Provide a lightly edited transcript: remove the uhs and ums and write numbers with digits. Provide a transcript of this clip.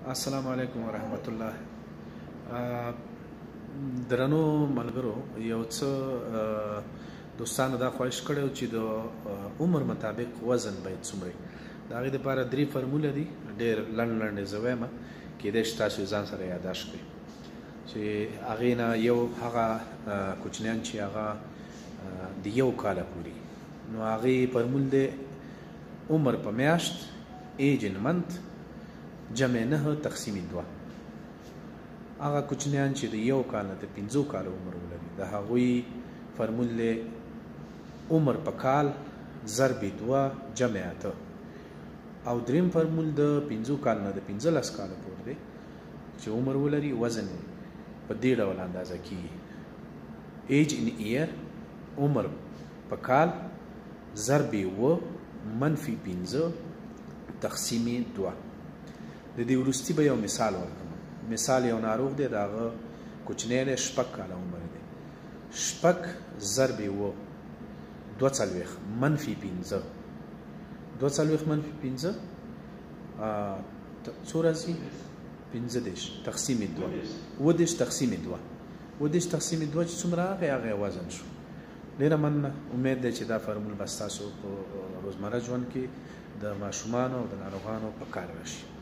السلام علیکم ورحمت الله. درنو ملګرو، یو څه دوستانو دا خواهش کړی چې د عمر مطابق وزن باید څومره وي. د هغې دپاره درې فرموله دي، ډېر لنډ لنډ یې زه وایم، کېدای شي تاسو یې ځان سره یاداشت کړئ. چې هغې نه یو هغه کوچنیان چې هغه د یو کاله پورې، نو هغې فرمول دی عمر په میاشت، ایج ان منت، جمع 9 تقسیم 2. هغه کوچنیان چې د یو کال نه تر 5 کالو عمر ولري، د هغوی فرمول دی عمر په کال ضرب 2 جمع 8. او دریم فرمول د 5 کال نه د 15 کالو پورې دی چې عمر ولري، وزن په دې ډول اندازه کیږي: ایج ان ایر، عمر په کال، ضرب 7 منفي 5 تقسیم 2. د دې وروستي به یو مثال ورکړم. مثال یو ناروغ دی، د هغه کوچنی دی، 6 کاله عمر دی. 6 ضرب 7 42 منفي 5، 42 منفي 5 څو راځي؟ 35 تقسیم 2، 37 تقسیم 2، 37 تقسیم 2 چې څومره راغی هغه وزن شو. ډېره مننه. امید دی چې دا فرمول به ستاسو په روزمره ژوند کې د ماشومانو او د ناروغانو په کار راشي.